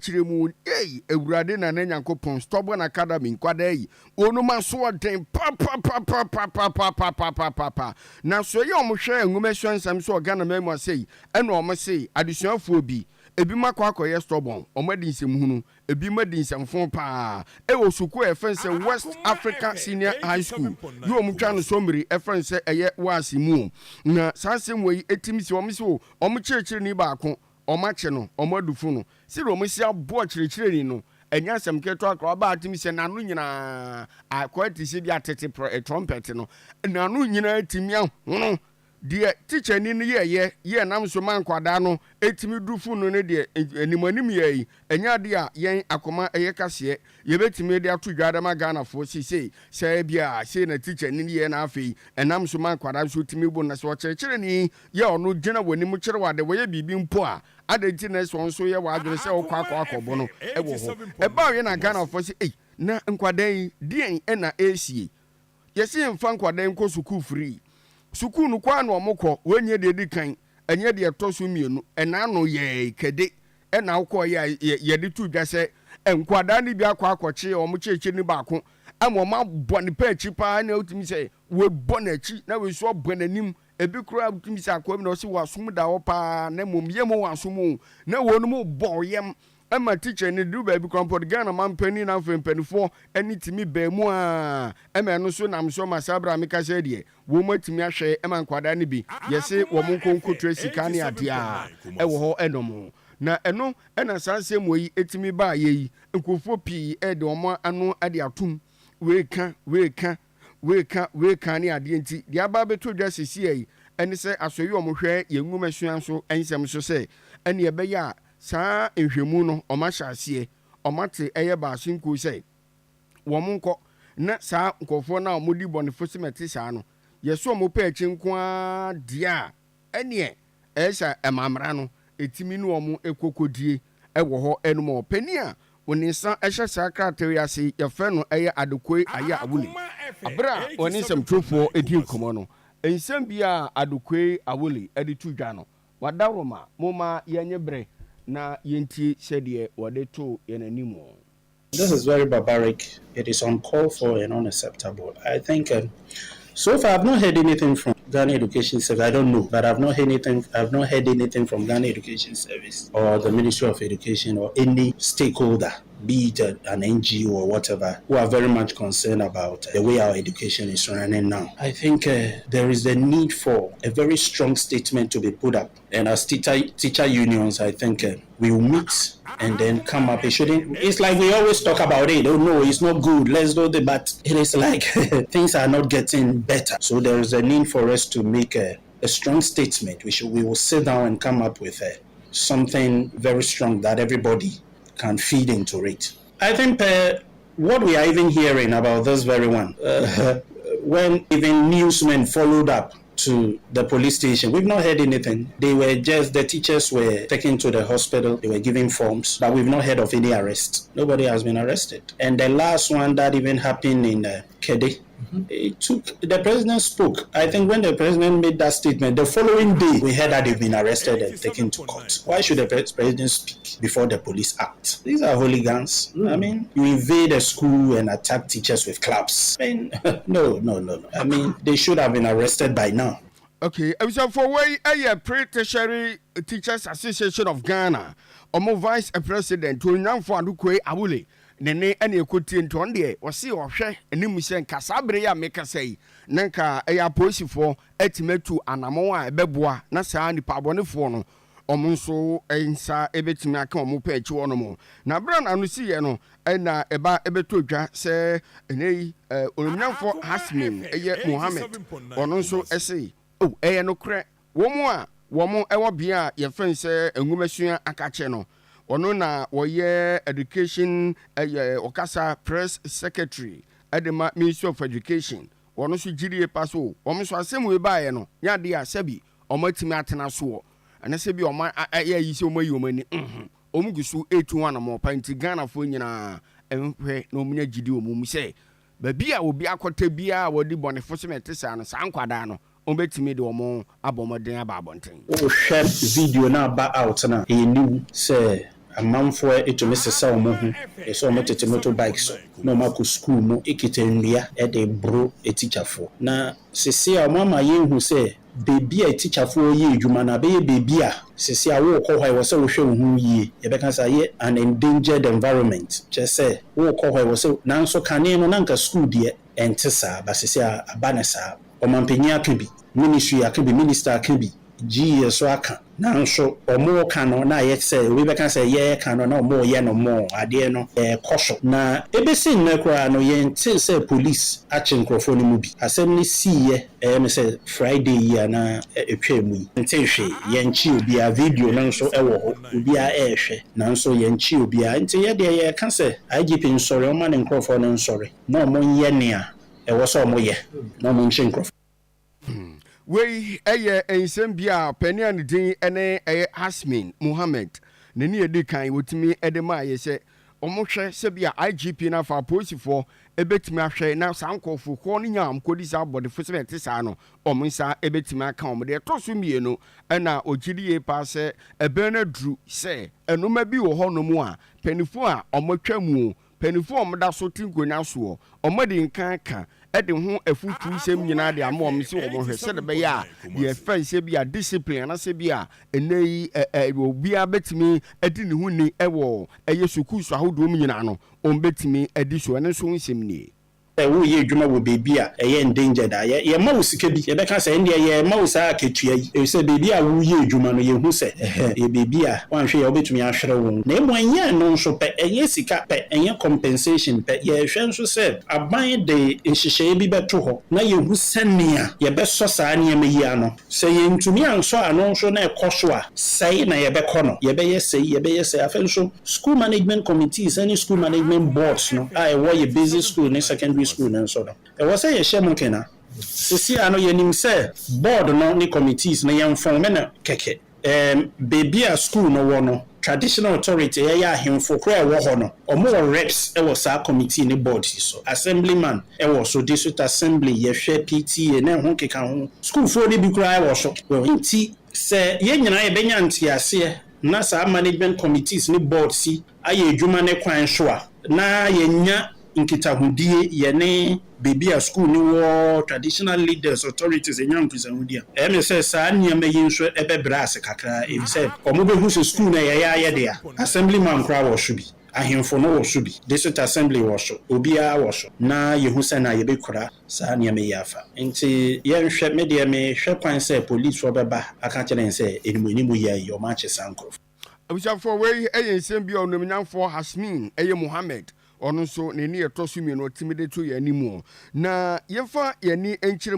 Kyerɛ mu ei Awurade Nana Nyankopɔn Stubborn Academy nkwadaa yi wɔnom asoɔden papapapapapapapapapa na so ɛyɛ wɔn hwɛ nwoma sua nsɛm so wɔ Ghana man mu asɛi ɛna wɔn se adesuafoɔ bi ebi mo akɔ akɔyɛ stubborn, wɔn adi nsɛmhunu, ebi mo adi nsɛmfo paa ɛwɔ sukuu a yɛfrɛ no sɛ West Africa Senior High School yi wɔn twa no sɔmmiri ɛfrɛ no sɛ ɛyɛ WASS mu. Na saa asɛm wɔ yi ɛtumi si wɔn se o wɔn kyerɛkyerɛni baako wɔn akye no, wɔn adufo no sɛdeɛ wɔn si aboɔ kyerɛkyerɛni no, ɛnyɛ asɛm ketewa koraa. Ɔbaa tumi sɛ n'ano nyinaa akɔɛ te sɛ bi atete trumpet no, n'ano nyinaa tumi ahono. Deɛ tikyani no yɛɛyɛ yɛ nam so ma nkwadaa no ɛtumi dufu no ne deɛ anim anim yɛ yi, ɛnyɛ adeɛ a yɛn akoma ɛyɛ kaseɛ yɛbɛtumi de ato dwa dama Ghanafoɔ sesei sɛ bia sei na tikyani no yɛ na afei ɛnam so ma nkwadaa nso tumi bu no. Sɛ ɔkyerɛkyerɛni yɛ ɔno gyina wɔ anim kyerɛ wɔ ade wɔyɛ biribi mpo a, adɛn nti na ɛsɛ ɔnso yɛ w'adwene sɛ wokɔ akɔ akɔbɔ no ɛwɔ hɔ? Ɛbaa yɛ na Ghanafoɔ sɛ ei, na nkwadaa yi deɛn ɛna ɛresie? Yɛsi yɛmfa nkwadaa nkɔ sukuu free sukuu no kɔ a na ɔmo kɔ wɔnyɛ deɛ di kan, ɛnyɛ deɛ ɛtɔ so mmienu ɛna ano yɛɛ kɛde ɛna wokɔ yɛ a yɛde to dwa sɛ nkwadaa no bi akɔ akɔkye ɔmo kyerɛkyerɛ ni baako ama ɔmo abɔ ne pɛ akyi paa na wotumi sɛ wɔbɔ n'akyi na wɔnso abɔ n'anim. Ebi koraa wotumi sɛ akɔa bi na ɔsi wɔ da hɔ paa na mmom yam wɔ asom o na wɔn mu bɔ yam ɛma teacher ne duru baabi koraa mpo. Ghana mampanin na afei mpanimfoɔ ɛne tumi bɛn mu a ɛma ɛno nso nam so ma saa abira meka sɛ deɛ wɔn atumi ahwɛ ɛma nkwadaa no bi yɛse wɔn nko nkotua sika ne adeɛ a ɛwɔ hɔ ɛnom na ɛno ɛna saa nsɛm wɔ yi etumi baa yɛ yi. Nkurɔfoɔ pii ɛde wɔn ano ɛde atum wei ka, wei ka, wei ka, wei ka ne adeɛ. Nti deɛ aba abɛto dwa sisi yi ɛne sɛ asɔyi wɔn hwɛ yɛn nwoma sua nso nsɛm so sɛ ɛne ɛbɛyɛ a saa nhwɛmu no ɔmo ahyɛ aseɛ, ɔmo ate ɛyɛ baase nkuo sɛ wɔn nkɔ na saa nkurɔfoɔ no a wɔdi bɔnefo sɛ mɛte saa no yɛsɛ ɔmo pɛ akyi nko ara deɛ a ɛneɛ ɛyɛ sɛ ɛmamra no ɛtumi ne wɔn ɛkɔkɔdie ɛwɔ hɔ. Ɛnom ɔpanin a wɔne nsa ɛhyɛ saa krataa yi ase yɛfrɛ no ɛyɛ Adokoe Ayɛ Awole. Abere a wɔne nsɛmtwerɛfoɔ ɛdi nkɔmmɔ no, nsɛm bi a Adokoe Awole ɛde to dwa no wadaroma moma yɛnyɛ berɛ na yɛntie sɛdeɛ wɔde to yɛn anim. This is very barbaric. It is uncalled for and unacceptable. I think so far I've not heard anything from Ghana Education Service. I don't know, but I've not heard anything. I've not heard anything from Ghana Education Service or the Ministry of Education or any stakeholder, be it an NGO or whatever, who are very much concerned about the way our education is running now. I think there is a need for a very strong statement to be put up. And as teacher unions, I think we will meet and then come up. It shouldn't. It's like we always talk about it. "Oh no, it's not good. Let's do the." But it is like things are not getting better. So there is a need for us to make a strong statement. We should. We will sit down and come up with something very strong that everybody can feed into it. I think what we are even hearing about this very one, when even newsmen followed up to the police station, we've not heard anything. They were just, the teachers were taken to the hospital, they were given forms, but we've not heard of any arrest. Nobody has been arrested. And the last one that even happened in Kede, it took, the president spoke. I think when the president made that statement, the following day we heard that they've been arrested and taken to court. Why should the president speak before the police act? These are hooligans. I mean, you invade a school and attack teachers with clubs. I mean, no. I mean, they should have been arrested by now. Okay, abusuafoɔ, wei ɛyɛ Pre-Tertiary Teachers Association of Ghana ɔmo vice president Onyamfo Adokoe Awole ne ne ɛne ɛkɔtie. Nti ɔno deɛ ɔse ɔhwɛ anim sɛ nka saa bere yi a mekasa yi na nka ɛyɛ apolisifoɔ atumi atu anammɔn a ɛbɛboa na saa nipa abɔnefoɔ no ɔmo nso nsa ɛbɛtumi aka ɔmo pɛ akyi hɔ nom. Na berɛ na ano siiɛ no ɛna ɛba ɛbɛtɔ dwa sɛ ɛnɛ yi onimnyamfoɔ Hasmin ɛyɛ Mohammed, ɔno nso ɛse o ɛyɛ nokorɛ wɔn a wɔn ɛwɔ bea a yɛfɛn sɛ nwumasua akakyɛ no, ɔno na wɔyɛ education ɛyɛ ɔkasa press secretary ɛde ma Ministry of Education. Wɔn nso gyidie pa so wɔn nso asɛm wei baeɛ no nyɛ adeɛ a sɛbi wɔn atumi atena soɔ ɛna sɛbi wɔn ɛyɛ ayi sɛ wɔn ayi wɔn ani wɔn gu so etu wɔn anamɔ pa. Nti Ghanafoɔ nyinaa nhwɛ na wɔn nya gyidie wɔn mu sɛ baabi a obi akɔtɛ biara a wɔde bɔnefo sɛ ɛte saa no, saa nkwadaa no wɔn bɛtumi de wɔn abɔ mmɔden aba abɔnten. Wohwɛ video no aba out no a, ɛyɛ new sɛ Amanfoɔ ɛtumi sesa wɔn ho ɛsɛ wɔn tete motorbike so na wɔn akɔ sukuu mu ekita nnua ɛde boro etikyafoɔ. Na sese a wɔn ama yɛn hu sɛ beebi a tikyafoɔ yɛ adwuma no abɛyɛ beebi a sese a wɔrekɔ hɔ a ɛwɔ sɛ wohwɛ wo ho yie. Yɛbɛka sɛ ayɛ an endangered environment, kyerɛ sɛ wɔrekɔ hɔ a ɛwɔ sɛ, nanso kane no nanka sukuu deɛ ɛnte saa ba, sese a aba ne saa. Ɔmanpanyin aka bi, ministry aka bi, minister aka bi, GEA so aka, nanso ɔmo ka no na ayɛ sɛ obi bɛka sɛ yɛka no na ɔmo yɛ no mo adeɛ no ɛkɔ so. Na ebesi nnɛ koraa no, yɛnte sɛ police akye nkurɔfoɔ no mu bi. Asɛm no siiɛ ɛyɛ me sɛ Friday yi anaa ɛtwa mu yi, nte hwee, yɛnkye obiara. Video no nso ɛwɔ hɔ, obiara ɛɛhwɛ, nanso yɛnkye obiara. Nti yɛdeɛ yɛka sɛ IGP nsɔre, ɔma ne nkurɔfoɔ no nsɔre na ɔmo nyɛ nea ɛwɔ sɛ ɔmo yɛ na ɔmo nkye nkurɔfoɔ. Wei ɛyɛ nsɛm bi a panin a ne din ne ɛyɛ Hasmin Mohammed n'ani yɛdi kan wɔtumi de maa yɛ sɛ wɔhwɛ sɛ bi a IGP no afa apolisifoɔ ɛbɛtumi ahwɛ na saa nkɔɔfoɔ no nya nkɔdi saa abɔdefo sɛ ɛte saa no, wɔn nsa ɛbɛtumi aka wɔn. Deɛ ɛtɔ so mmienu, ɛna ɔgye di yie paa sɛ ɛbɛn no aduru sɛ ɛnoma bi wɔ hɔnom a mpanimfoɔ a wɔatwa mu, mpanimfoɔ a wɔda so te nkonnwa soɔ, wɔde nkan ka ɛde ho afutu nsɛm nyinaa de ama wɔn sɛ wɔn hwɛ sɛde bɛyɛ a deɛ ɛfɛ nsɛ bi a discipline anaasɛ bi a ɛnɛ yi ɛ ɛ obiara bɛtumi adi ne ho ni ɛwɔ ɛyɛ sukuu so ahodoɔ mu nyinaa no, wɔn bɛtumi adi so. Ɛno nso nsɛm nie. Sɛ woyɛ adwuma wɔ beebi a ɛyɛ endangered a, yɛma wo sika bi, yɛbɛka sɛ ɛndeɛ yɛma wo saa akatua yi, ɛfiri sɛ beebi a woyɛ adwuma no, yɛhu sɛ ɛhɛ yɛ beebi a woanhwɛ yɛ wobɛtumi ahwere wo. Na mmom ɛnyɛ no nso pɛ, ɛnyɛ sika pɛ, ɛnyɛ compensation pɛ. Yɛhwɛ nso sɛ aban de nhyehyɛeɛ bi bɛto hɔ na yɛhu sɛnea yɛbɛsɔ saa nneɛma yi ano. Sɛ yɛntumi ansɔ ano nso na ɛkɔ so a, sɛe na yɛbɛkɔ no, yɛbɛyɛ sɛi, yɛbɛyɛ sɛi. Afei nso school management committees ne school management boards no a ɛwɔ yɛ basic school ne secondary school no nso no, ɛwɔ sɛ yɛhyɛ mu kena. Sisi ano yɛnim sɛ board no ne committees no yɛmfɔn me no kɛkɛ. Beebi a school no wɔ no, traditional authority, ɛyɛ ahemfo koraa ɛwɔ hɔ no, ɔmo wɔ reps ɛwɔ saa committee ne board yi so, assemblyman ɛwɔ so, district assembly, yɛhwɛ PTA na ɛho keka ho, schoolfoɔ no bi koraa ɛwɔ so. Nti sɛ yɛn nyinaa yɛbɛnya nteaseɛ na saa management committees ne board si ayɛ adwuma ne kwan so a, na yɛnya nkitahodie yɛne beebi a school ni wɔ, traditional leaders, authorities, ɛnya nkitahodie a, ɛyɛ mi sɛ saa nneɛma yi nso ɛbɛbrɛ ase kakra, ebi sɛ ɔmo bɛhu sɛ school no yɛyɛ ayɛ dea, assemblyman koraa wɔ so bi, ahemfo no wɔ so bi, district assembly wɔ so, obiara wɔ so, na yɛhu sɛ na yɛbɛkura saa nneɛma yi afa. Nti yɛnhwɛ, me deɛ mehwɛ kwan sɛ policefoɔ bɛba aka kyerɛ yɛn sɛ animu animu yɛ yi, ɔmo akye saa nkurɔfoɔ. Abusuafoɔ, wei ɛyɛ nsɛm bi a ɔnomnyamfoɔ Hasmin ɛyɛ Mohammed, ɔno nso n'ani ɛtɔ so mmienu, ɔtumi de to yɛn anim. Na yɛmfa yɛn ani nkyerɛ.